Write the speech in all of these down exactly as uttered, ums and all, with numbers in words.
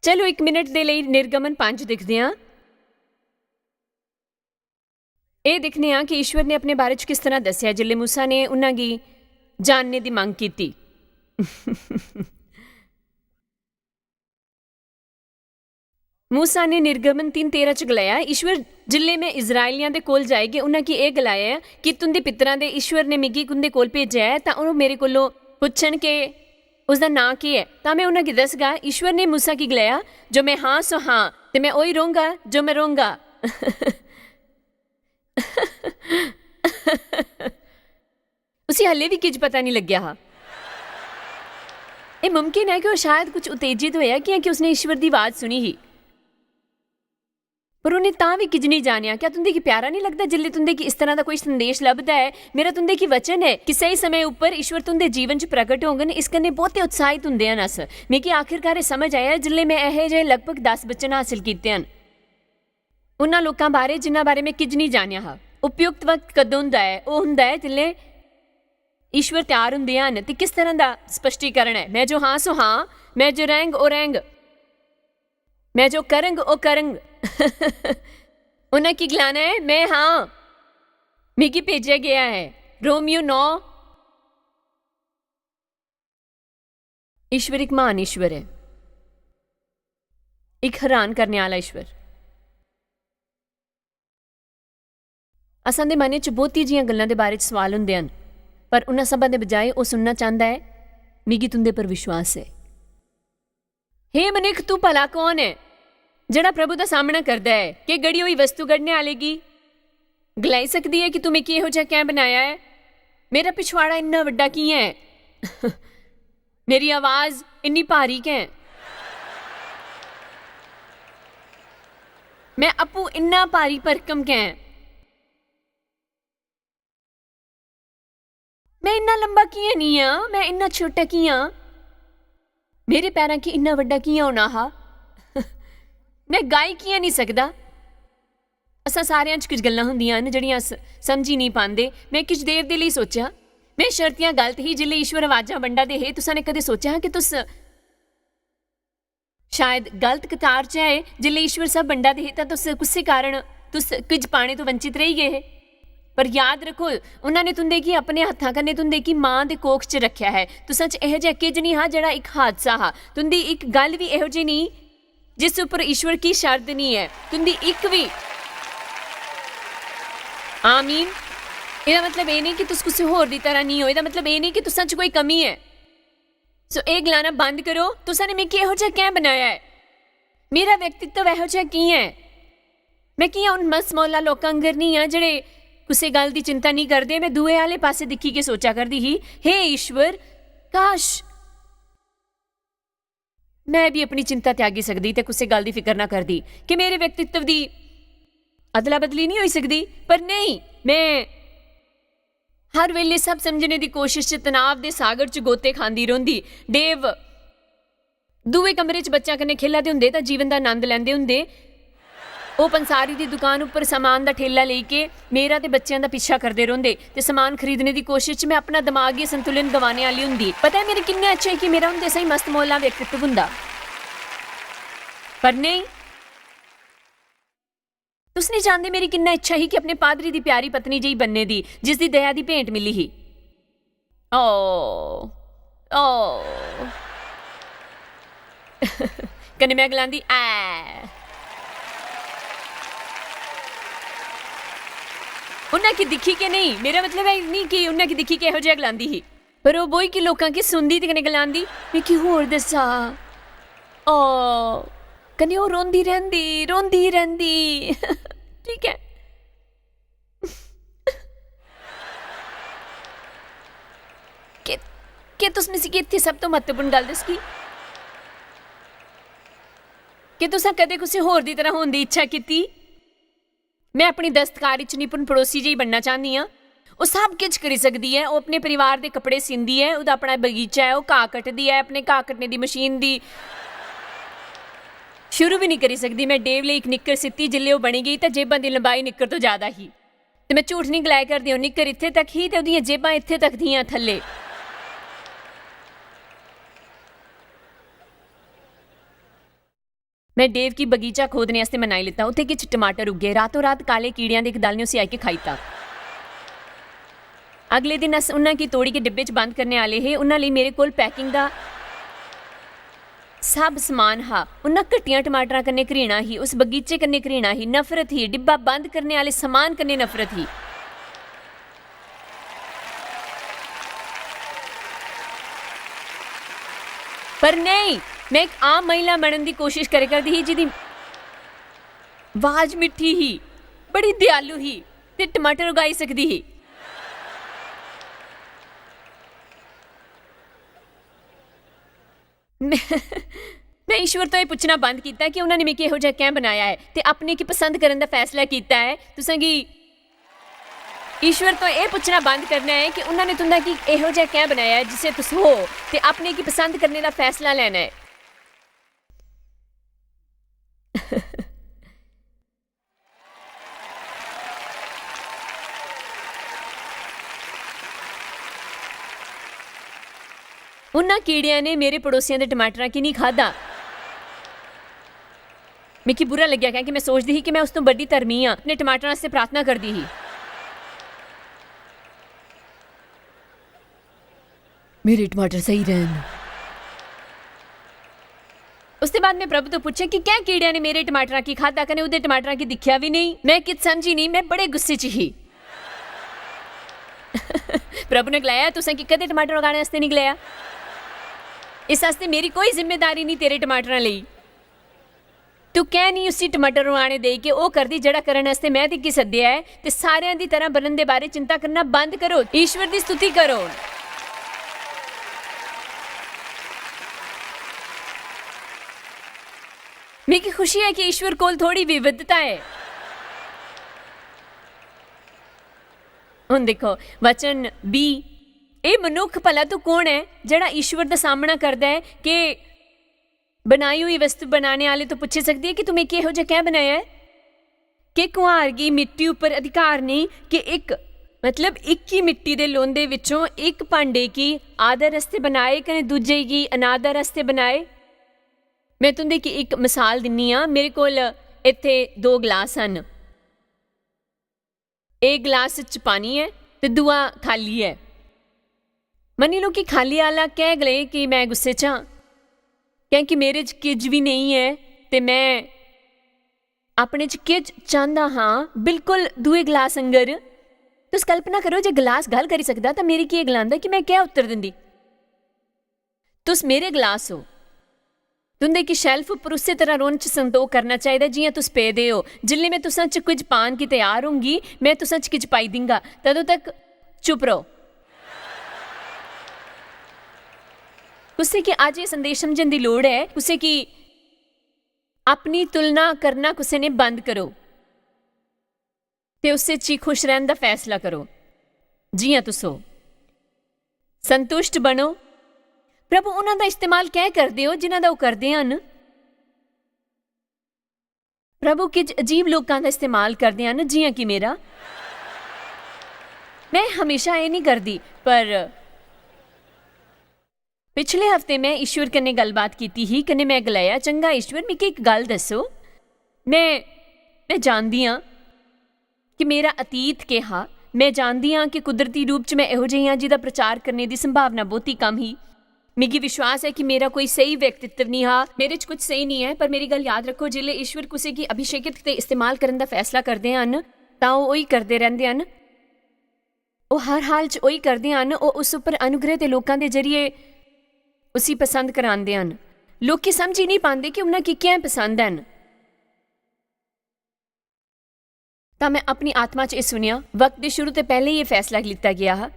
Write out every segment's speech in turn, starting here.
चलो, इक मिनट दे लेई निर्गमन पंज दिखदे आं। एह् दिक्खने आं कि ईश्वर ने अपने बारे च किस तरह दस्सेआ जिसलै मूसा ने उन्हां गी जानने दी मंग कीती। मूसा ने निर्गमन तिन्न तेरां च गलाया, "ईश्वर, जिसलै में इस्राएलियां दे कोल जाइयै उन्हां गी एह् गलाया ऐ कि तुं'दे पितरां दे ईश्वर ने मिगी उं'दे कोल भेजेआ ऐ, तां ओह् मेरे कोलों पुच्छन के उसदा नांऽ केह् ऐ, तां में उन्हां गी दसगा।" ईश्वर ने मूसा गी गलाया, "जो में हां सो हां, ते में ओही रौंह्गा जो में रौंह्गा।" उसी हल्ले बी किश पता निं लग्गेआ हा। एह् मुमकिन ऐ कि ओह् शायद कुछ उत्तेजित होएआ, कि'यां कि उसने ईश्वर दी आवाज सुनी ही। पर उ'नें तां बी किश निं जानेआ। क्या तुं'दे गी प्यारा निं लगदा जिसलै तुं'दे गी इस तरह दा कोई संदेश लभदा ऐ? मेरा तुं'दे गी वचन ऐ कि स्हेई समें उप्पर ईश्वर तुं'दे जीवन च प्रकट होङन। इस कन्नै बहुते उत्साहित होंदे हन अस। मिगी आखिरकार एह् समझ आया जिसलै में एहो जेह् लगभग दस वचन हासल कीते हन। उन्हां लोकां बारे जिन्हां बारे में किश निं जानेआ हा। उपयुक्त वक्त कदूं हुंदा ऐ? ओह् हुंदा ऐ जिसलै ईश्वर त्यार हुंदे हन। ते किस तरह दा स्पष्टीकरण ऐ? "में जो हां सो हां, में जो रैंह्ग ओह् रैंह्ग, में जो करंग ओह् करंग।" उन्हां की गलाना ऐ, "में हां, मिगी भेजेआ गेआ ऐ।" रोमियो नौ। ईश्वर इक म्हान ईश्वर ऐ, इक हैरान करने आह्ला ईश्वर। असां दे मनै च बहुती जियां गल्लां दे बारे च सवाल होंदे हन, पर उन्हां सभां दे बजाए ओह् सुनना चांह्दा ऐ, "मिगी तुं'दे पर विश्वास ऐ।" हे मनुक्ख, तू भला कौन ऐ जेह्ड़ा प्रभु दा सामना करदा ऐ? केह् गड़ी होई वस्तु गढ़ने आह्ले गी गलाई सकदी ऐ कि तू मिगी एहो जेहा कैं बनाया ऐ? मेरा पिछवाड़ा इन्ना बड्डा कि'यां ऐ? मेरी आवाज इन्नी भारी कैं? में अप्पू इन्ना भारी भरकम कैं? में इन्ना लंबा कि'यां निं आं? में इन्ना छोटा कि'यां आं? मेरे पैरां गी इन्ना बड्डा कि'यां होना हा? में गाई कि'यां निं सकदा? असां सारेआं च किश गल्लां होंदियां न जेह्ड़ियां अस समझी निं पांदे। में किश देर दे लेई सोचेआ। में शर्तियां गलत ही जिसलै ईश्वर अवाजां बंडा दे हे। तुसां ने कदें सोचेआ हा कि तुस शायद गलत कतार च ऐ? जिसलै ईश्वर सब बंडा दे हे तां तुस कुसै कारण तुस किश पाने तो वंचित रेही गे हे। पर याद रक्खो, उन्हां ने तुं'दे गी अपने हत्थां कन्नै तुं'दे गी मां दे कोख च रक्खेआ ऐ। तुसां च एहो जेहा किश निं हा जेह्ड़ा इक हादसा हा। तुं'दी इक गल्ल बी एहो जेही निं जिस उप्पर ईश्वर गी शर्त निं ऐ। तुं'दी इक बी। आमीन। एह्दा मतलब एह् नेईं कि तुस कुसै होर दी तरह निं ओ। एह्दा मतलब एह् नेईं कि तुसां च कोई कमी ऐ। सो एह् गलाना बंद करो, "तुसां ने मिगी एहो जेहा कैं बनाया ऐ? मेरा व्यक्तित्व एहो जेहा कि'यां ऐ? में कि'यां उन मसमौला लोकां आंगर निं आं जेह्ड़े कुसै गल्ल दी चिंता निं करदे?" में दूए आह्ले पासै दिक्खी के सोचा करदी ही, "हे ईश्वर, काश, में बी अपनी चिंता त्यागी सकदी ते कुसै गल्ल दी फिकर ना करदी कि मेरे व्यक्तित्व दी अदला-बदली निं होई सकदी।" पर नेईं, में हर बेल्लै सब समझने दी कोशश च तनाव दे सागर च गोते खांदी रौंह्दी। डेव दूए कमरे च बच्चें कन्नै खेला दे होंदे तां जीवन दा आनंद लैंदे होंदे। ओह् पंसारी दी दुकान उप्पर समान दा ठेला लेई के मेरा ते बच्चें दा पिच्छा करदे रौंह्दे ते समान खरीदने दी कोशश च में अपना दमागी संतुलन गवाने आह्ली होंदी। पता ऐ मेरी किन्नी इच्छा ही कि मेरा उं'दे साहीं मस्त मौला व्यक्तित्व होंदा, पर नेईं। तुस निं जानदे मेरी किन्ना इच्छा ही कि अपने पादरी दी प्यारी पत्नी जेही बनने दी, जिसदी दया दी भेंट मिली ही। ओ, ओ। कन्नै में गलांदी, "ऐ।" उन्नै की दिक्खी के नेईं, मेरा मतलब ऐ निं कि उन्नै की दिक्खी के एहो जेहा गलांदी ही, पर ओह् ब्होई के लोकां की सुनदी ते कन्नै गलांदी, "मिगी होर दस्सा।" ओ, कन्नै ओह् रोंदी रैंह्दी, रोंदी रैंह्दी। ठीक ऐ। केह्, केह् तुस मिगी इत्थै सब तो म्हत्तवपूर्ण गल्ल दसगी? केह् तुसें कदें कुसै होर दी तरह होन दी इच्छा कीती? में अपनी दस्तकारी च निपुण पड़ोसी जेही बनना चाह्न्नी आं। ओह् सब किश करी सकदी ऐ। ओह् अपने परिवार दे कपड़े सींदी ऐ, ओह्दा अपना बगीचा ऐ, ओह् घाऽ कटदी ऐ, अपने घाऽ कट्टने दी मशीन दी शुरू बी निं करी सकदी। में डेव लेई इक निक्कर सीती, जिसलै ओह् बनी गेई तां जेबां दी लंबाई निक्कर तो ज्यादा ही। ते में झूठ निं गलाए करदी, ओह् निक्कर इत्थै तक ही ते ओह्दियां जेबां इत्थै तक हियां थल्ले। मैं डेव की बगीचा खोदने आस्तै मनाई लेता। उत्थै किश टमाटर उग्गे। रातों रात काले कीड़ियां दी इक दल ने उसी आइयै खाई दित्ता। अगले दिन अस उन्हां गी तोड़ी के डिब्बे च बंद करने आह्ले हे। उन्हां लेई मेरे कोल पैकिंग दा सब समान हा। उन्हां घट्टियां टमाटरां कन्नै घृणा ही, उस बगीचे कन्नै घृणा ही, नफरत ही, डिब्बा बंद करने आह्ले समान कन्नै नफरत ही। पर नेईं, मैं इक आम महिला बनन दी कोशिश करे करदी ही, जिदी आवाज मिट्ठी ही, बड़ी दयालु ही ते टमाटर उगाई सकदी ही। मैं, मैं ईश्वर तो एह् पुच्छना बंद कीता कि उन्होंने मिगी एहो जेहा कैं बनाया ऐ ते अपने गी पसंद करन दा फैसला कीता ऐ। तुसें गी ईश्वर तो एह् पुच्छना बंद करना ऐ कि उन्होंने तुं'दा गी एहो जेहा कैं बनाया ऐ जिसे तुस हो, ते अपने गी पसंद करने दा फैसला लैना ऐ। उन्हां कीड़ियां ने मेरे पड़ोसियां दे टमाटरां गी निं खाद्धा। मिगी बुरा लग्गेआ, क्योंकि मैं सोचदी ही कि मैं उस तों बड्डी धर्मी आं, अपने टमाटरां आस्तै प्रार्थना करदी ही। मेरे टमाटर स्हेई रैहन। उसदे बाद मैं प्रभु तो पुच्छेआ कि कैं कीड़ियां ने मेरे टमाटरां गी खाद्धा कने ओह्दे टमाटरां गी दिक्खेआ बी नेईं। मैं कित समझी नेईं, मैं बड़े गुस्से च ही। प्रभु ने गलाया, "तुसें कि कदें टमाटर उगाने आस्तै नेईं गलाया। इस आस्तै मेरी कोई जिम्मेदारी नेईं तेरे टमाटरां लेई।" तू कैं निं उसी टमाटर उगाने देई के ओह् करदी जेह्ड़ा करन आस्तै मैं तिगी सद्देआ ऐ, ते सारेआं दी तरह बनन दे बारे चिंता करना बंद करो, ईश्वर दी स्तुति करो। मिगी खुशी ऐ कि ईश्वर कोल थोड़ी विविधता ऐ। हुन दिक्खो, वचन बी, "एह् मनुक्ख, भला तू कौन ऐ जेह्ड़ा ईश्वर दा सामना करदा ऐ? के बनाई होई वस्तु बनाने आह्ले तो पुच्छी सकदी ऐ कि तू मिगी एहो जेहा कैं बनाया ऐ? के कुहार गी मिट्टी उप्पर अधिकार नेईं कि इक, मतलब, इक ही मिट्टी दे लोंदे विचों इक भांडे गी आदर आस्तै बनाए कने दूजे गी अनादर आस्तै बनाए?" मैं तुं'दे गी इक मसाल दिन्नी आं। मेरे कोल इत्थै दो ग्लास हन। इक ग्लास च पानी ऐ ते दूआ खाल्ली ऐ। मन्नी लैओ कि खाल्ली आह्ला कैं गलाए कि मैं गुस्से च आं, क्योंकि मेरे च किश बी नेईं ऐ ते मैं अपने च किश चांह्दा हां, बिल्कुल दूए ग्लास आंगर। तुस कल्पना करो, जे ग्लास गल्ल करी सकदा, तां मेरी केह् गलांदा कि मैं क्या उत्तर दिंदी? तुस मेरे ग्लास ओ। तुं'दे गी शेल्फ उप्पर उस्सै तरह रौह्न च संदोख करना चाहिदा जि'यां तुस पेदे ओ। जिसलै में तुसां च कुछ पान गी त्यार होंगी, में तुसां च किश पाई दिंगा। तदों तक चुप रहो। कुसै गी अज्ज एह् संदेश समझण दी लोड़ ऐ, कुसै गी अपनी तुलना करना कुसै ने बंद करो। ते उस्सै च खुश रैह्न दा फैसला करो, जि'यां तुस ओ। संतुष्ट बनो। प्रभु, उन्हां दा इस्तेमाल कैं करदे ओ जिन्हां दा ओह् करदे हन? प्रभु, किश अजीब लोकां दा इस्तेमाल करदे हन, जि'यां कि मेरा। मैं हमेशा एह् निं करदी, पर पिछले हफ्ते मैं ईश्वर कन्नै गल्लबात कीती ही, कन्नै मैं गलाया, "चंगा ईश्वर, मिगी इक गल्ल दस्सो। मैं, मैं जानदी आं कि मेरा अतीत केह् हा। मैं जानदी आं कि कुदरती रूप च मैं एहो जेही आं जिदा प्रचार करने दी संभावना बहुती कम ही। मिगी विश्वास ऐ कि मेरा कोई स्हेई व्यक्तित्व निं हा, मेरे च कुछ स्हेई निं ऐ, पर मेरी गल्ल याद रक्खो, जिसलै ईश्वर कुसै गी अभिषेकत ते इस्तेमाल करन दा फैसला करदे हन, तां ओह् ओही करदे रैंह्दे हन।" ओह् हर हाल च ओही करदे हन, ओह् उस उप्पर अनुग्रह दे लोकां दे जरिए उसी पसंद करांदे हन। लोकी समझी निं पांदे कि उन्हां गी कैं पसंद हन। तां मैं अपनी आत्मा च एह् सुनेआ, वक्त दे शुरू ते पैह्लें गै एह् फैसला लैता गेआ हा।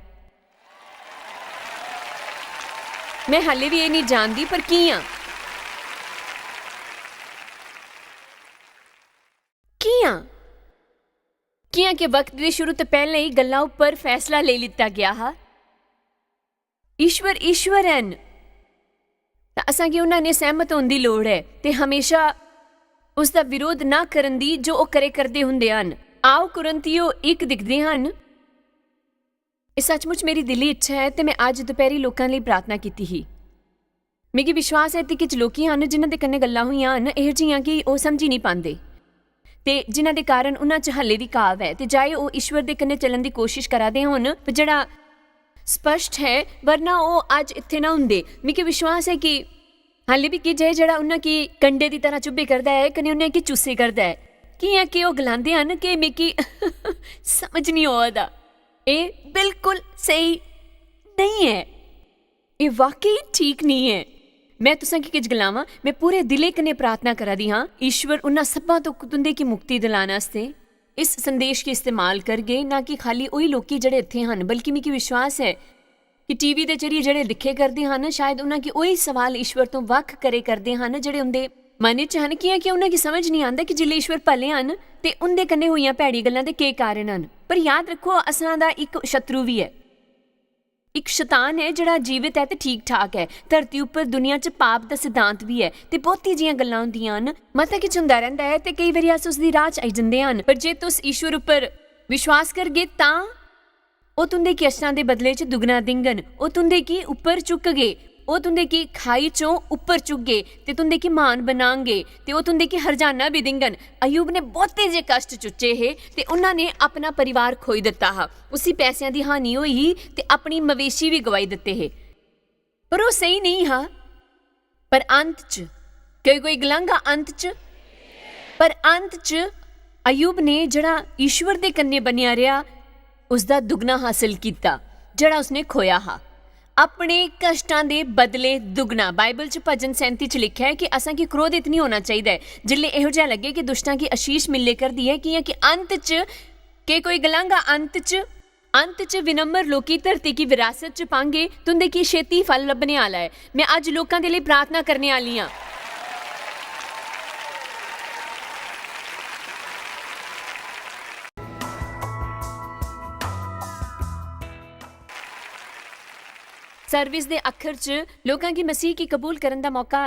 मैं हाल्ले बी एह् निं जानदी, पर कि'यां? कि'यां? कि'यां कि वक्त दे शुरू ते पैह्लें गै गल्लां उप्पर फैसला लेई लैता गेआ हा। ईश्वर, ईश्वर हन। तां असां गी उन्हां ने सैह्मत होन दी लोड़ ऐ ते हमेशा उस दा विरोध ना करन दी जो ओह् करे करदे हुंदे हन। आओ, कुरिन्थियो इक दिखदे हन। एह् सचमुच मेरी दिली इच्छा ऐ ते मैं अज्ज दपैह्री लोकां लेई प्रार्थना कीती ही। मिगी विश्वास ऐ ते किश लोकी हन जिन्हां दे कन्नै गल्लां होइयां हन, एहो जिहियां कि ओह समझी नेई पांदे, ते जिन्हां दे कारण उन्हां च हल्ले बी घाव ऐ, ते चाहे ओह ईश्वर दे कन्नै चलन दी कोशिश करा दे होन, पर जेहड़ा स्पष्ट ऐ, वरना ओह अज्ज इत्थै ना हुंदे। मिगी विश्वास ऐ कि हाले बी किश ऐ जेहड़ा उन्हां गी कंडे दी तरह चुब्भे करदा ऐ, कन्नै उन्हां गी चूसे करदा ऐ। कियां कि ओह गलांदे हन कि मिगी समझ नेई आवा दा, एह बिल्कुल स्हेई नेई ऐ। एह वाकई ठीक नेई ऐ। में तुसें गी किश गलावां, में पूरे दिलै कन्नै प्रार्थना करा दी हां, ईश्वर उन्हां सब्भां तो तुंदे गी मुक्ति दिलाने आस्तै इस संदेश गी इस्तेमाल करगे, ना कि खाली ओही लोकी जेहड़े इत्थै हन, बल्कि मिगी विश्वास ऐ कि टीवी दे जरिए जेहड़े दिक्खे करदे हन, शायद उन्हां गी ओही सवाल ईश्वर तो वक्ख करे करदे हन जेहड़े उंदे मन च हन, कियां कि उन्हां गी समझ नेई आंदा कि जिसलै ईश्वर भले हन ते उंदे कन्नै होइयां भैड़ी गल्लां दे केह कारण हन। पर याद रक्खो, असां दा इक शत्रु बी ऐ, इक शतान ऐ जेहड़ा जीवित ऐ ते ठीक ठाक ऐ। धरती उप्पर दुनिया च पाप दा सिद्धांत बी ऐ ते बहुती जियां गल्लां होंदियां न। मता किश होंदा रैंहदा ऐ ते केई बारी अस उसदी राह च आई जंदे हन। पर जे तुस ईश्वर उप्पर विश्वास करगे तां ओह तुंदे कश्टां दे बदले च दुगना देंगन। ओह तुंदे गी उप्पर चुकगे, ओह तुंदे गी खाई चों उप्पर चुकगे ते तुंदे गी म्हान बनांगे ते ओह तुंदे गी हरजाना बी देंगन। अयूब ने बहुते जे कष्ट चुच्चे हे ते उन्हां ने अपना परिवार खोई दित्ता हा। उसी पैसें दी हानि होई ही ते अपनी मवेशी बी गवाई दित्ते हे। पर ओह सही नेई हा। पर अंत च, कोई कोई गलांगा अंत च, पर अंत च अयूब ने जेहड़ा ईश्वर दे कन्नै बनेआ रेहा, उसदा दुगना हासल कीता जेहड़ा उसने खोया हा। अपने कष्टां दे बदले दुगना। बाइबल च भजन सैंती च लिखेआ ऐ कि असां गी क्रोधित नेई होना चाहिदा ऐ जिसलै एहो जिहा लग्गे कि दुष्टां गी आशीष मिले करदी ऐ, कियां कि अंत च, के कोई गलांगा अंत च, अंत च विनम्र लोकी धरती गी विरासत च पांगे। तुंदे गी छेती फल लब्भने आह्ला ऐ। में अज्ज लोकां दे लेई प्रार्थना करने आह्ली आं। सर्विस दे अखर च लोकां गी मसीह गी कबूल करन दा मौका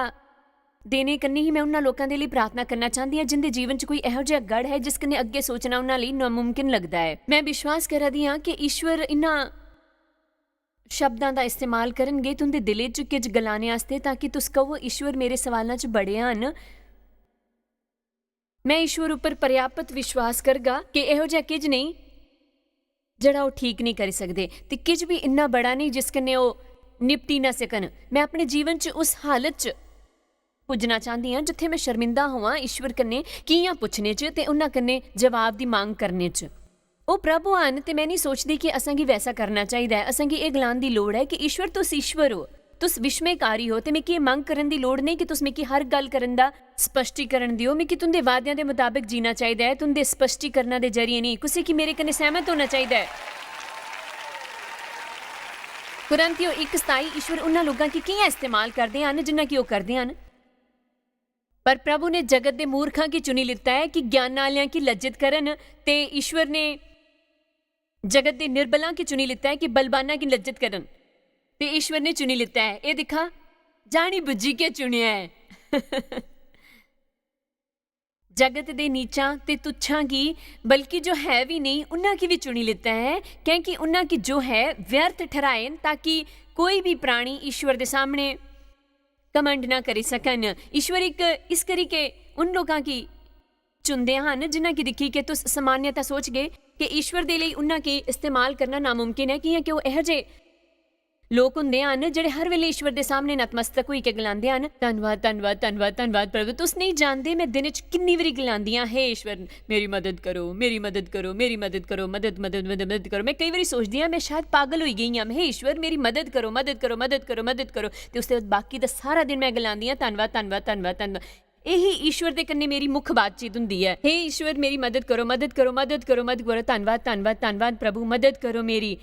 देने कन्नै ही में उन्हां लोकां दे लेई प्रार्थना करना चांह्दी आं जिंदे जीवन च कोई एहो जिहा गढ़ ऐ जिस कन्नै अग्गें सोचना उन्हां लेई नामुमकिन लगदा ऐ। में विश्वास करा दी आं कि ईश्वर इन्हां शब्दां दा इस्तेमाल करनगे तुंदे दिलै च किश गलाने आस्तै, ताकि तुस कहो, "ईश्वर मेरे सवालां च बड़े हन।" में ईश्वर उप्पर पर्याप्त विश्वास करगा कि एहो जिहा किश नेईं जेहड़ा ओह ठीक नेईं करी सकदे, ते किश बी इन्ना बड़ा नेईं जिस कन्नै ओह निपटी ना सकन। में अपने जीवन च उस हालत च पुज्जना चांह्दी आं जित्थै में शर्मिंदा होआं ईश्वर कन्नै कि'यां पुच्छने च ते उन्हां कन्नै जवाब दी मंग करने च। ओह प्रभु हन, ते में नेईं सोचदी कि असें गी वैसा करना चाहिदा ऐ। असें गी एह गलान दी लोड़ ऐ कि ईश्वर, तुस ईश्वर ओ, तुस विस्मयकारी ओ, ते मिगी एह मंग करन दी लोड़ नेईं कि तुस मिगी हर गल्ल करन दा स्पष्टीकरण देओ। मिगी तुंदे वादेआं दे मताबक जीना चाहिदा ऐ, तुंदे स्पष्टीकरणा दे जरिए नेईं। कुसै गी मेरे कन्नै सैहमत होना चाहिदा ऐ। कुरिन्थियों इक सताई, ईश्वर उन्हां लोकां गी कि'यां इस्तेमाल करदे हन जिन्ना कि ओह करदे हन? पर प्रभु ने जगत दे मूर्खां गी चुनी लिता ऐ कि ज्ञान आह्लेआं गी लज्जत करन, ते ईश्वर ने जगत दे निर्बलां गी चुनी लिता ऐ कि बलवानां गी लज्जत करन। ते ईश्वर ने चुनी लिता ऐ, एह दिक्खा, जानी बुज्झी के चुनेआ ऐ। जगत दे नीचां ते तुच्छां गी, बल्कि जो है बी नेईं, उन्हां गी बी चुनी लिता ऐ, क्योंकि उन्हां गी जो है व्यर्थ ठहराए न, ताकि कोई बी प्राणी ईश्वर दे सामने घमंड ना करी सकन। ईश्वर इक, इस करी के उन लोकां गी चुनदे हन जिन्हां गी दिक्खी के तुस सामान्यतः सोचगे कि ईश्वर दे लेई उन्हां गी इस्तेमाल करना नामुमकिन ऐ, कि'यां कि ओह एहो जे लोक हुंदे हन जेहड़े हर वेले ईश्वर दे सामने नतमस्तक होई के गलांदे हन, "धन्नवाद, धन्नवाद, धन्नवाद, धन्नवाद प्रभु।" तुस नेईं जानदे, में दिन च किन्नी बारी गलांदी आं, "हे ईश्वर, मेरी मदद करो, मेरी मदद करो, मेरी मदद करो, मदद, मदद, मदद, मदद करो।" में केई बारी सोचदी आं, "में शायद पागल होई गेई आं, हे ईश्वर, मेरी मदद करो, मदद करो, मदद करो, मदद करो।" ते उसदे बाद बाकी दा सारा दिन में गलांदी आं, "धन्नवाद, धन्नवाद, धन्नवाद, धन्नवाद।" एही ईश्वर दे कन्नै मेरी मुक्ख बातचीत हुंदी ऐ, "हे ईश्वर, मेरी मदद करो, मदद करो, मदद करो, मदद करो, धन्नवाद, धन्नवाद, धन्नवाद प्रभु, मदद करो मेरी।"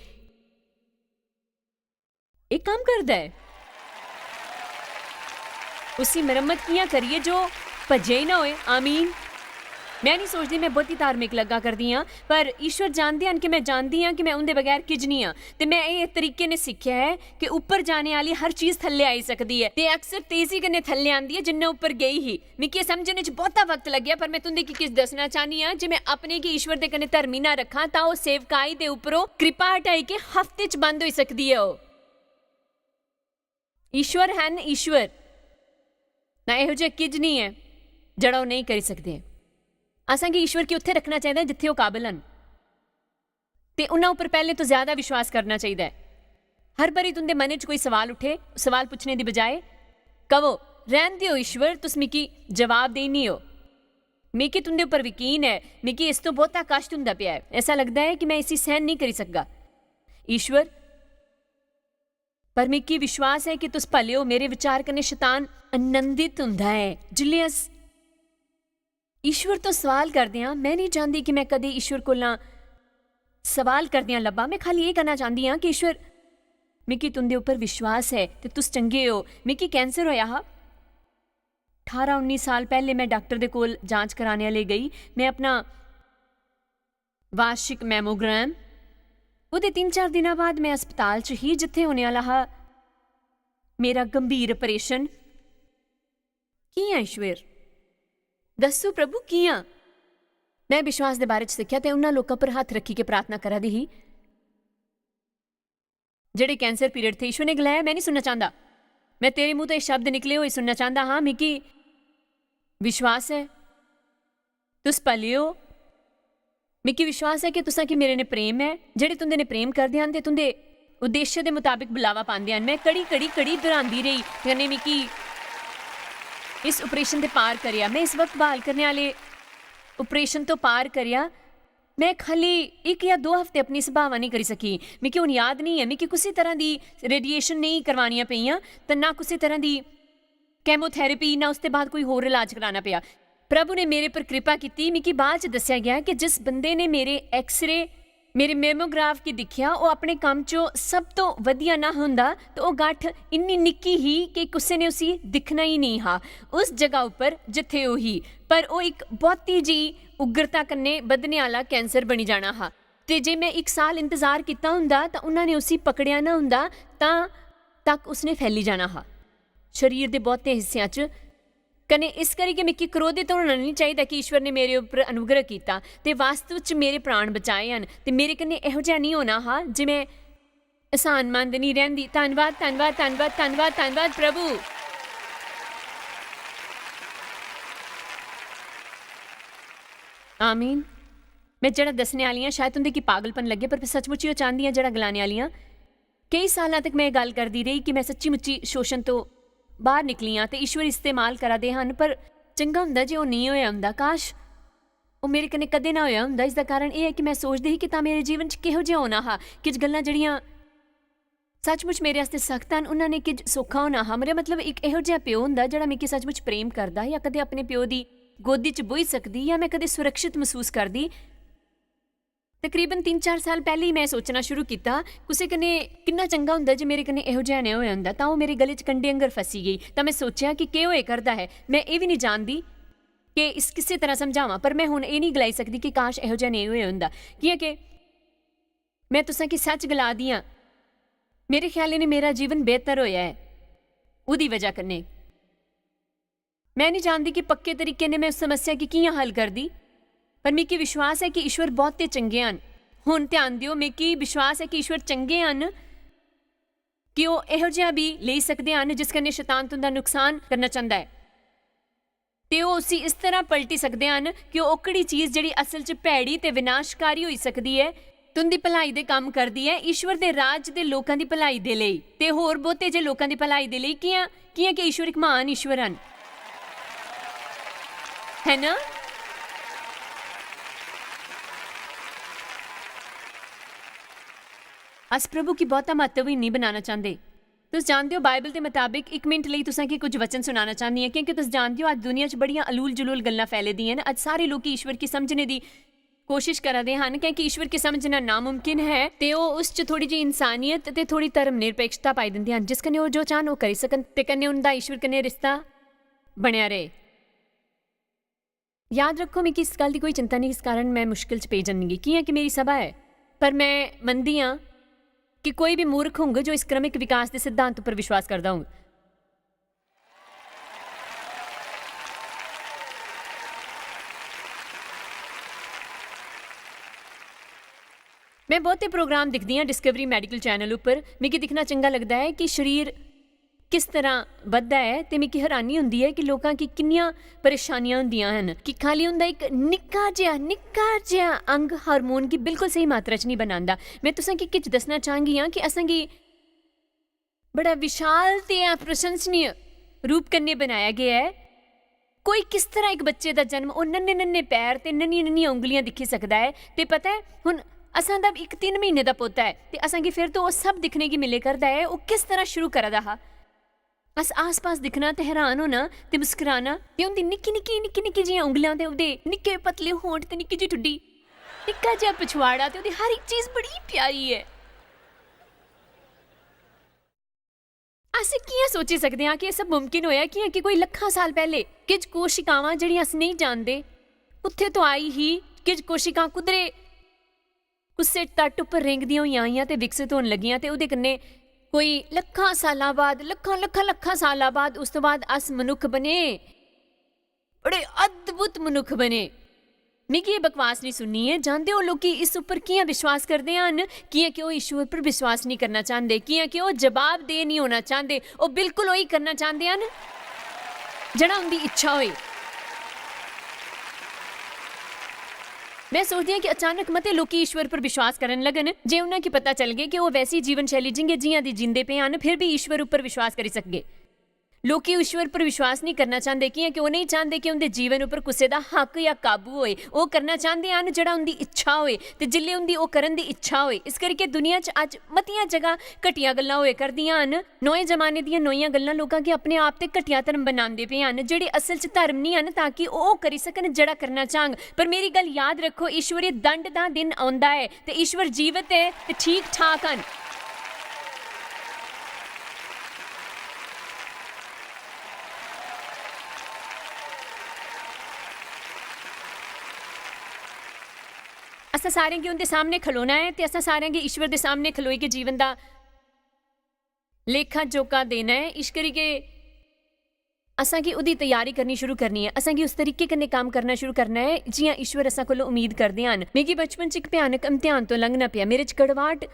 एह कम्म करदा ऐ। उसी मरम्मत कि'यां करिए जो भज्जे ही ना होए। आमीन। में नहीं सोचदी में बहुती धार्मिक लग्गा करदी आं, पर ईश्वर जानदे हन कि में जानदी आं कि में उं'दे बगैर किश निं आं। ते में एह तरीके ने सिक्खेआ ऐ कि उप्पर जाने आह्ली हर चीज थल्ले आई सकदी ऐ, ते अक्सर तेजी कन्नै थल्ले आंदी ऐ, जिन्ना उप्पर गेई ही। मिगी एह समझने च बहुता वक्त लग्गेआ, पर में तुं'दे गी किश दस्सना चाह्न्नी आं जे में अपने गी ईश्वर दे कन्नै धर्मी ना रक्खां, तां ओह सेवकाई दे उप्परों कृपा हटाई के हफ्ते च बंद होई सकदी ऐ। ओह ईश्वर हन ईश्वर, ना एहो जेहा किज नेईं ऐ जेह्ड़ा ओह् नेईं करी सकदे। असेंगी ईश्वर गी उत्थै रक्खना चाहिदा जित्थै ओह् काबल हन, ते उन्हां उप्पर पैह्लें तो ज्यादा विश्वास करना चाहिदा ऐ। हर बारी तुंदे मनै च कोई सवाल उठे, सवाल पुच्छने दी बजाय कहो, "रैह्न देओ ईश्वर, तुस मिगी जवाब देई निं ओ। मिगी तुंदे उप्पर यकीन ऐ, मिगी इस तो बहुता कश्ट हुंदा पेआ ऐ। ऐसा लगदा ऐ कि में इसी सैह्न नेईं करी सकगा, ईश्वर, पर मिगी विश्वास ऐ कि तुस भले ओ।" मेरे विचार कन्नै शतान आनंदित हुंदा ऐ। जिसलै अस ईश्वर तो सवाल करदे आं, में नेईं चांह्दी कि में कदें ईश्वर कोला सवाल करदे आं लब्भां। में खाली एह् करना चांह्दी आं कि ईश्वर, मिगी तुंदे उप्पर विश्वास ऐ ते तुस चंगे ओ। मिगी कैंसर होया हा। ठारां उन्नी साल पैह्ले में डाक्टर दे कोल जांच कराने आह्ले गेई। में अपना वार्षिक मैमोग्राम, ओह्दे तिन्न चार दिनां बाद में अस्पताल च ही, जित्थै होने आह्ला हा मेरा गंभीर ऑपरेशन। "कि'यां ईश्वर? दस्सो प्रभु, कि'यां?" में विश्वास दे बारे च सिक्खेआ ते उन्हां लोकां पर हत्थ रक्खी के प्रार्थना करा दी ही, जेह्ड़े कैंसर पीड़त थे। ईश्वर ने गलाया, "में नहीं सुनना चांह्दा। में तेरे मुंह तो एह् शब्द निकले होए सुनना चांह्दा हा। मिगी विश्वास ऐ तुस भले ओ। मिगी विश्वास ऐ कि तुसां गी मेरे ने प्रेम ऐ। जेह्ड़े तुंदे ने प्रेम करदे हन ते तुंदे उद्देश्य दे मताबक बुलावा पांदे हन।" में कड़ी, कड़ी, कड़ी डरांदी रेही। कन्नै मिगी इस ऑपरेशन दे पार करेआ। में इस वक्त ब्हाल करने आह्ले ऑपरेशन तो पार करेआ। में खाली इक जां दो हफ्ते अपनी इस ब्हावा नेईं करी सकी। मिगी हुन याद नेईं ऐ, मिगी कुसै तरह दी रेडिएशन नेईं करवानियां पेइयां, ते ना कुसै तरह दी केमोथेरेपी, ना उसदे बाद कोई होर इलाज कराना पेआ। प्रभु ने मेरे पर कृपा कीती। मिगी बाद च दस्सेआ गेआ कि जिस बंदे ने मेरे एक्सरे, मेरे मैमोग्राफ गी दिक्खेआ, ओह् अपने कम्म च सब तो वधिया ना होंदा, ते ओह् गठ इन्नी निक्की ही कि कुसै ने उसी दिक्खना ही नेईं हा। उस जगह उप्पर जित्थै ओह् ही, पर ओह् इक बहुती जी उग्रता कन्नै बधने आह्ला कैंसर बनी जाना हा। ते जे में इक साल इंतजार कीता होंदा, तां उन्हां ने उसी पकड़ेआ ना होंदा, तां तक उसने फैली जाना हा शरीर दे बहुते हिस्सेआं च। कन्नै इस करी गै मिगी क्रोधित होना नेईं चाहिदा कि ईश्वर ने मेरे उप्पर अनुग्रह कीता ते वास्तव च मेरे प्राण बचाए हन, ते मेरे कन्नै एहो जेहा नेईं होना हा जे में एहसानमंद नेईं रैंह्दी। धन्नवाद, धन्नवाद, धन्नवाद, धन्नवाद, धन्नवाद प्रभु। आमीन। में जेह्ड़ा दस्सने आह्ली आं, शायद तुं'दे गी पागलपन लग्गे, पर में सचमुच ही ओह् चांह्दी आं जेह्ड़ा गलाने आह्ली आं। केई सालां तक में एह् गल्ल करदी रेही कि में सच्ची मुच्ची शोशन तो बाह्र निकली आं ते ईश्वर इस्तेमाल करा दे हन, पर चंगा होंदा जे ओह् नेईं होएआ होंदा। काश, ओह् मेरे कन्नै कदें ना होएआ होंदा। इसदा कारण एह् ऐ कि में सोचदी ही कि तां मेरे जीवन च किहो जेहा होना हा। किश गल्लां जेह्ड़ियां सचमुच मेरे आस्तै सख्त हन, उन्हां ने किश सौखा होना हा। मेरा मतलब, इक एहो जेहा प्यो होंदा जेह्ड़ा मिगी सचमुच प्रेम करदा, या कदें अपने प्यो दी गोदी च बोही सकदी, या में कदें सुरक्षित मसूस करदी। तकरीबन तिन्न चार साल पैह्लें ही में सोचना शुरू कीता, कुसै कन्नै किन्ना चंगा होंदा जे मेरे कन्नै एहो जेहा नेहा होएआ होंदा, तां ओह् मेरे गले च कंडे आंगर फसी गेई। तां में सोचेआ कि केह् होए करदा ऐ। में एह् बी निं जानदी कि इस किस्से तरह समझावां, पर में हुन एह् निं गलाई सकदी कि काश एहो जेहा नेईं होएआ होंदा, कि'यां के में तुसें गी सच गला दी आं, मेरे ख्याल इ'नें मेरा जीवन बेहतर होएआ ऐ ओह्दी वजह कन्नै। में निं जानदी कि पक्के तरीके ने में उस समस्या गी कि'यां हल करदी, पर मिगी विश्वास ऐ कि ईश्वर बहुते चंगे हन। हुन ध्यान देओ, मिगी विश्वास ऐ कि ईश्वर चंगे हन, कि ओह् एहो जेहा बी लेई सकदे हन जिस कन्नै शैतान तुं'दा नुकसान करना चांह्दा ऐ। ते ओह् उसी इस तरह पलटी सकदे हन कि ओह् ओकड़ी चीज जेह्ड़ी असल च भैड़ी ते विनाशकारी होई सकदी ऐ, तुं'दी भलाई दे कम्म करदी ऐ, ईश्वर दे राज दे लोकां दी भलाई दे लेई, ते होर बहुते जे लोकां दी भलाई दे लेई। कि'यां? कि'यां कि ईश्वर इक म्हान ईश्वर हन, है ना? अस प्रभु गी बहुता म्हत्तवहीन नेईं बनाना चांह्दे। तुस जानदे ओ, बाइबल दे मताबिक इक मिंट लेई तुसें गी कुछ वचन सुनाना चाह्न्नी आं, क्योंकि तुस जानदे ओ, अज्ज दुनिया च बड़ियां अलूल-जलूल गल्लां फैले दियां न। अज्ज सारे लोक ईश्वर गी समझने दी कोशिश करा दे हन, क्योंकि ईश्वर गी समझना नामुमकिन ऐ, ते ओह् उस च थोड़ी जेही इंसानियत ते थोड़ी धर्म निरपेक्षता पाई दिंदे हन, जिस कन्नै ओह् जो चाह्न ओह् करी सकन, ते कन्नै उं'दा ईश्वर कन्नै रिश्ता बनेआ रहे। याद रक्खो, मिगी इस गल्ल दी कोई चिंता नेईं, इस कारण में मुश्किल च पेई जन्नी, कि'यां कि मेरी सभा ऐ। पर में मनदी आं कि कोई बी मूर्ख होंग जो इस क्रमिक विकास दे सिद्धांत उप्पर विश्वास करदा होंग। में बहुते प्रोग्राम दिखदी आं डिस्कवरी मेडिकल चैनल उप्पर। मिगी दिक्खना चंगा लगदा ऐ कि शरीर किस तरह बधदा ऐ, ते मिगी हैरानी होंदी ऐ कि लोकां गी किन्नियां परेशानियां होंदियां हन कि खाली उं'दा इक निक्का जेहा, निक्का जेहा अंग हार्मोन गी बिल्कुल स्हेई मात्रा च नेईं बनांदा। में तुसें गी किश दस्सना चाह्‌न्नी आं कि असेंगी बड़ा विशाल ते प्रशंसनीय रूप कन्नै बनाया गेआ ऐ। कोई किस तरह इक बच्चे दा जन्म, ओह् नन्हे नन्हे पैर ते नन्हियां नन्हियां उंगलियां दिक्खी सकदा ऐ। ते पता ऐ, हुन असां दा इक तिन्न म्हीने दा पोता ऐ ते असां गी फिर तो ओह् सब दिक्खने गी मिले करदा ऐ, ओह् किस तरह शुरू करा दा हा। अस आस-पास दिक्खना ते हैरान होना ते मुस्कराना, ते उं'दी निक्की निक्की, निक्की निक्की जियां उंगलां ते ओह्दे निक्के पतले होंठ ते निक्की जी टुड्डी, निक्का जेहा पछवाड़ा ते ओह्दी हर इक चीज बड़ी प्यारी ऐ। अस कि'यां सोची सकदे आं कि एह् सब मुमकिन होएआ? कि'यां कि कोई लक्खां साल पैह्‌ले किश कोशिकावां, जेह्‌ड़ियां अस नेईं जानदे, उत्थै तो आई ही, किश कोशिकां कुदरे कुसै तट उप्पर रेंगदियां होइयां आइयां ते विकसत होन लगियां, ते ओह्‌दे कन्नै कोई लक्खां सालां बाद, लक्खां, लक्खां, लक्खां सालां बाद, उस तो बाद अस मनुक्ख बने। बड़े अद्भुत मनुक्ख बने। मिगी एह् बकवास निं सुननी ऐ। जानदे ओ, लोकी इस उप्पर कि'यां विश्वास करदे हन? कि'यां कि ओह् ईश्वर पर विश्वास निं करना चांह्‌दे, कि'यां कि ओह् जवाबदेह निं होना चांह्‌दे, ओह् बिल्कुल ओही करना चांह्‌दे हन जेह्‌ड़ा उं'दी इच्छा होए। में सोचदी आं कि अचानक मते लोकी ईश्वर पर विश्वास करन लगन जे उ'नें गी पता चलगे कि ओह् वैसी जीवन शैली जिंगे जि'यां दी जींदे पे हन, फिर बी ईश्वर उप्पर विश्वास करी सकगे। लोकी ईश्वर पर विश्वास नेईं करना चांह्‌दे, कि'यां कि ओह् नेईं चांह्‌दे कि उं'दे जीवन उप्पर कुसै दा हक जां काबू होए। ओह् करना चांह्‌दे हन जेह्‌ड़ा उं'दी इच्छा होए, ते जिसलै उं'दी ओह् करन दी इच्छा होए। इस करियै दुनिया च अज्ज मतियां जगह घटिया गल्लां होए करदियां हन। नोए जमाने दियां नोइयां गल्लां लोकां गी अपने आप ते घटिया धर्म बनांदे पे हन, जेह्‌ड़े असल च धर्म निं हन, ताकि ओह् करी सकन जेह्‌ड़ा करना चांह्‌ग। पर मेरी गल्ल याद रक्खो, ईश्वरी दंड दा दिन औंदा ऐ, ते ईश्वर जीवत ऐ ते ठीक ठाक हन। असें सारें गी उं'दे सामने खलोना ऐ ते असें सारें गी ईश्वर दे सामने खलोई के जीवन दा लेखा जोखा देना ऐ। इस करियै असें गी ओह्‌दी त्यारी करनी शुरू करनी ऐ। असें गी उस तरीके कन्नै कम्म करना शुरू करना ऐ जि'यां ईश्वर असें कोला उम्मीद करदे हन। मिगी बचपन च इक भयानक इम्तिहान तो लंघना पेआ। मेरे च कड़वाहट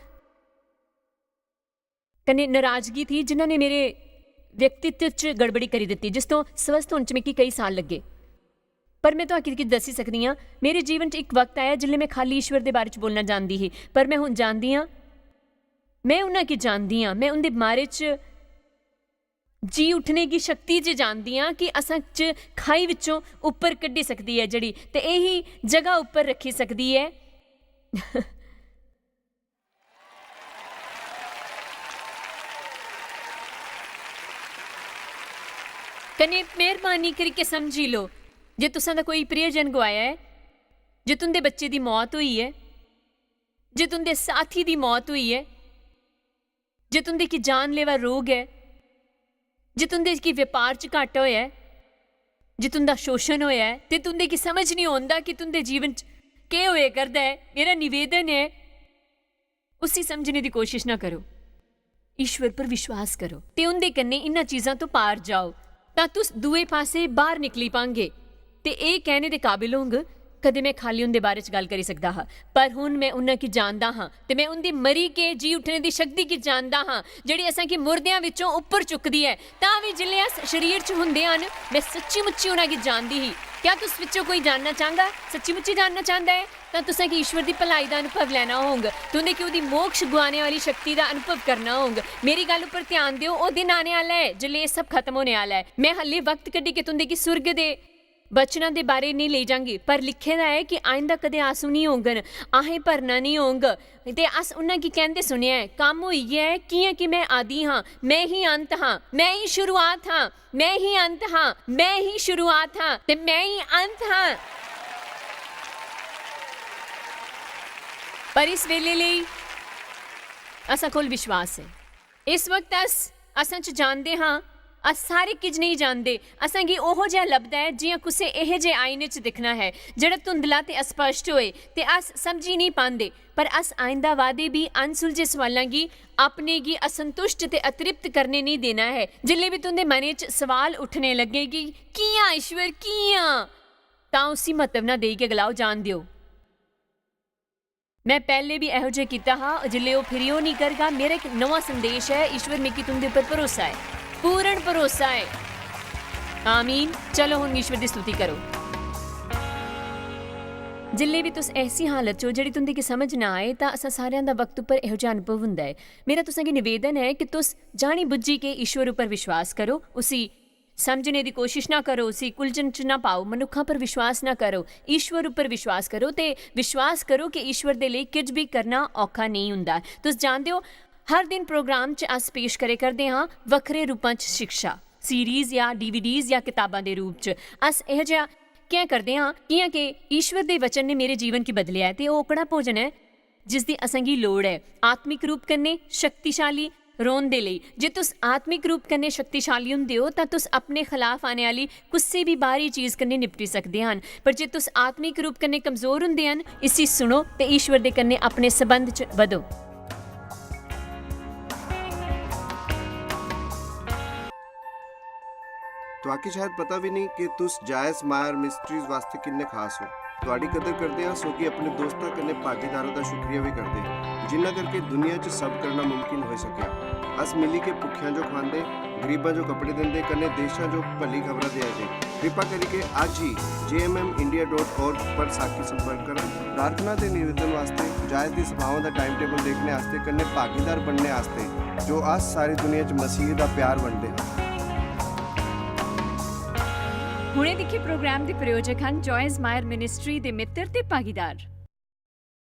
कन्नै नाराजगी थी, जिन्ना ने मेरे व्यक्तित्व च गड़बड़ी करी दित्ती, जिस तो स्वस्थ होने च मिगी कई साल लग्गे। पर में तुआकी गी दस्सी सकदी आं, मेरे जीवन च इक वक्त आया जिसलै में खाली ईश्वर दे बारे च बोलना जानदी ही, पर में हुन जानदी आं। में उन्हां गी जानदी आं, में उं'दे बारे च जी उठने गी शक्ति च जानदी आं कि असां च खाई विचों उप्पर कड्ढी सकदी ऐ जेह्‌ड़ी, ते एही जगह उप्पर रक्खी सकदी ऐ। कन्नै मेहरबानी करियै समझी लो, जे तुसां दा कोई प्रियजन गोआया ऐ, जे तुं'दे बच्चे दी मौत होई ऐ, जे तुं'दे साथी दी मौत होई ऐ, जे तुं'दे गी जानलेवा रोग ऐ, जे तुं'दे गी व्यापार च घाटा होया ऐ, जे तुं'दा शोशन होया ऐ, ते तुं'दे गी समझ निं औंदा कि तुं'दे जीवन च केह् होया करदा ऐ, मेरा निवेदन ऐ, उसी समझने दी कोशिश ना करो। ईश्वर पर विश्वास करो ते उं'दे कन्नै इन्हां चीजां तो पार जाओ, तां तुस दूए पासै बाह्‌र निकली पांगे। ते एह् कैह्‌ने दे काबिल होंग, "कदें में खाल्ली उं'दे बारे च गल्ल करी सकदा हा, पर हुन में उन्हां गी जानदा हां ते में उं'दी मरी के जी उठने दी शक्ति गी जानदा हां, जेह्‌ड़ी असें गी मुर्देआं विचों उप्पर चुकदी ऐ।" तां बी जिसलै अस शरीर च हुंदे हन, में सच्ची-मुच्ची उन्हां गी जानदी ही। क्या तुस विचों कोई जानना चांह्‌गा, सच्ची-मुच्ची जानना चांह्‌दा ऐ? तां तुसें गी ईश्वर दी भलाई दा अनुभव लैना होंग। तुं'दे गी ओह्‌दी मोक्ष गुआने आह्‌ली शक्ति दा अनुभव करना होंग। मेरी गल्ल उप्पर ध्यान देओ, ओह् दिन आने आह्‌ला ऐ, जिसलै एह् सब खत्म होने आह्‌ला ऐ। में हल्ली वक्त कड्ढियै तुं'दे गी सुर्ग दे वचनां दे बारे नेईं लेई जांगी, पर लिखे दा ऐ कि आइंदा कदें आंसू नेईं होंगन, आहें भरना नेईं होंग, ते अस उन्हां गी कैंह्‌दे सुनेआ ऐ, "कम्म होई गेआ ऐ, कि'यां कि में आदि हां, में ही अंत हां, में ही शुरुआत हां।" में ही अंत हां, में ही शुरुआत हां, ते में ही अंत हां। पर इस बेले लेई असां कोल विश्वास ऐ। इस वक्त अस, असां च जानदे हां, अस सारे किज नेईं जानदे। असां गी ओहो जेहा लभदा ऐ जि'यां कुसै एहे जे आईने च दिक्खना ऐ, जेह्‌ड़ा धुंधला ते अस्पष्ट होए, ते अस समझी नेईं पांदे। पर अस आइंदा वादे बी अनसुलझे सवालां गी अपने गी असंतुष्ट ते अतृप्त करने नेईं देना ऐ। जिसलै बी तुं'दे मनै च सवाल उट्ठने लग्गे कि "कि'यां ईश्वर, कि'यां?" तां उसी म्हत्तव ना देइयै गलाओ, "जान देओ। में पैह्‌ले बी एहो जेह् कीता हा।" जिसलै ओह् फिरी ओह् नेईं करगा, मेरा इक नमां संदेश ऐ, ईश्वर, मिगी तुं'दे उप्पर भरोसा ऐ। पूर्ण भरोसा ऐ। आमीन। चलो, हुन ईश्वर दी स्तुति करो। जिल्लै बी तुस ऐसी हालत च ओ जेह्ड़ी तुं'दी गी समझ ना आए, तां असां सारेआं दा वक्त उप्पर एहो जेहा अनुभव हुंदा ऐ। मेरा तुसें गी निवेदन ऐ कि तुस जानी बुज्झी के ईश्वर उप्पर विश्वास करो, उसी समझने दी कोशिश ना करो, उसी उलझन च ना पाओ, मनुक्खां पर विश्वास ना करो, ईश्वर उप्पर विश्वास करो ते विश्वास करो कि ईश्वर दे लेई किश बी करना औखा नेईं हुंदा। तुस जानदे ओ, हर दिन प्रोग्राम च अस पेश करे करदे हां वक्खरे रूपां च शिक्षा, सीरीज या डीवीडीज या कताबां दे रूप च। अस एहो जेहा कैं करदे हां? कि'यां के ईश्वर दे वचन ने मेरे जीवन गी बदलेआ ऐ ते ओह् ओकड़ा भोजन ऐ जिसदी असेंगी लोड़ ऐ आत्मिक रूप कन्नै शक्तिशाली रौह्न दे लेई। जे तुस आत्मिक रूप कन्नै शक्तिशाली हुंदे ओ, तां तुस अपने खलाफ आने आह्ली कुसै बी बाह्री चीज कन्नै निपटी सकदे हन। पर जे तुस आत्मिक रूप कन्नै कमजोर हुंदे हन, इसी सुनो ते ईश्वर दे कन्नै अपने संबंध च बधो। तुआकी शायद पता भी नहीं कि तुस जायस मायर मिस्ट्रीज वास्ते किन्ने खास हो। तुआडी कदर करदे आं, सो कि अपने दोस्तां कन्नै भागीदारां दा शुक्रिया भी करदे, जिन्ना करके दुनिया च सब करना मुमकिन होई सकेआ। अस मिली के भुक्खेआं जो खुआंदे, गरीबां जो कपड़े दिंदे, कन्नै देशां जो भली खबरां देआ जे। कृपा करिके अज्ज ही J M M India dot org पर साकी संपर्क करन। प्रार्थना ते निवेदन वास्ते, जायस दी सभाओं दा टाइम टेबल देखने आस्ते, कन्नै भागीदार बनने आस्ते, जो अस सारी दुनिया च मसीह दा प्यार बंडदे हां। हुणे दिक्खे प्रोग्राम दे प्रायोजक हन जॉयस मायर मिनिस्ट्री दे मित्र ते भागीदार।